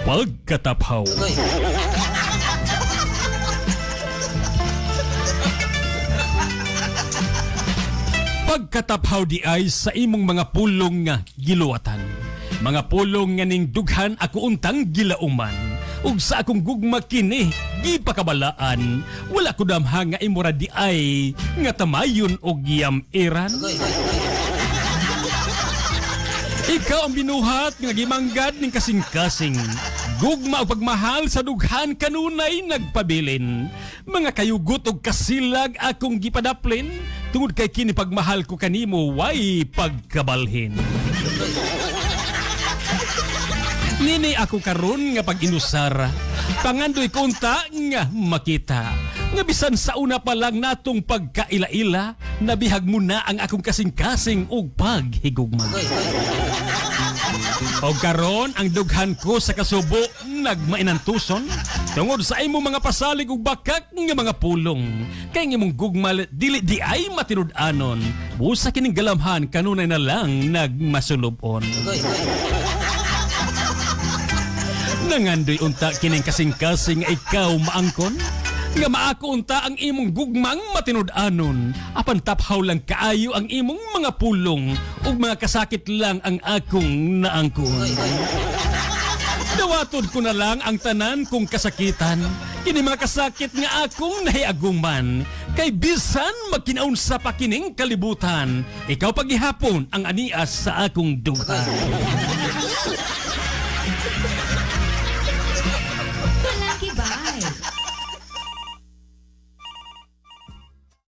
Pagkataphaw. Pagkataphaw di ay sa imong mga pulong nga giluwatan. Mga pulong nga ning dughan ako untang gilauman. Ug sa akong gugma kini gipakabalaan, wala ko damha nga imo ra di ay nga tamayon og yamiran. Ikaw ang binuhat nga gimanggad ning kasing-kasing. Gugma og pagmahal sa dughan kanunay nagpabilin. Mga kayugot og kasilag akong gipadaplin tungod kay kini pagmahal ko kanimo way pagkabalhin. Nini ako karon nga pag-inusara. Pangandoy konta nga makita. Nga bisan sa una pa lang natong pagkaila-ila, nabihag mo na ang akong kasing-kasing ug paghigugma. O karon ang dughan ko sa kasubo nagmainantuson tungod sa imo mga pasalig ug bakak nga mga pulong. Kay ang imong gugma dili di ay matinud-anon. Busa kining galamhan kanunay na lang nagmasulubon. Nangandoy unta kining kasing-kasing nga ikaw maangkon nga maako unta ang imong gugmang matinud-anon, apan taphaw lang kaayo ang imong mga pulong ug mga kasakit lang ang akong naangkon. Dawaton ko na lang ang tanan kong kasakitan, kini mga kasakit nga akong nahiaguman, kay bisan magkinaunsa pa kining kalibutan, ikaw pagihapon ang anias sa akong dughan.